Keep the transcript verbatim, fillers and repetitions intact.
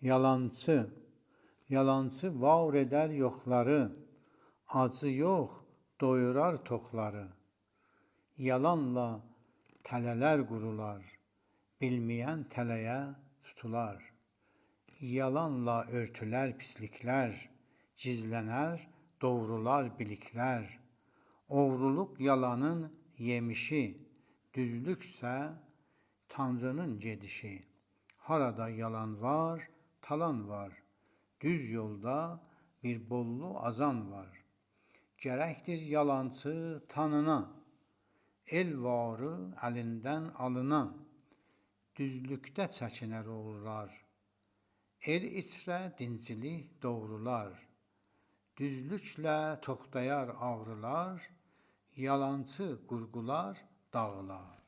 یالانچی. یالانچی وار ائدر یوخلاری، آجی یوخ، دویورار توخلاری. یالانلا تله‌لر قورولار، بیلمه‌ین تله‌یه توتولار. یالانلا اؤرتولر پیسلیکلر، گیزلنر، دوغرولار بیلیکلر. اوغرولوق یالانین یئمیشی، دوزلوکسه تانری‌نین گئدیشی. هارادا یالان وار، تالان وار، دوز یولدا بیر بوللو آزان وار. گرکدیر یالانچی تانینا، ائل واری الیندن آلینا. دوزلوکده چکینر اوغرولار، ائل ایچره دینجلیک دوغرولار. دوزلوکله توختایار آغریلار، یالانچی قورقولار داغیلار.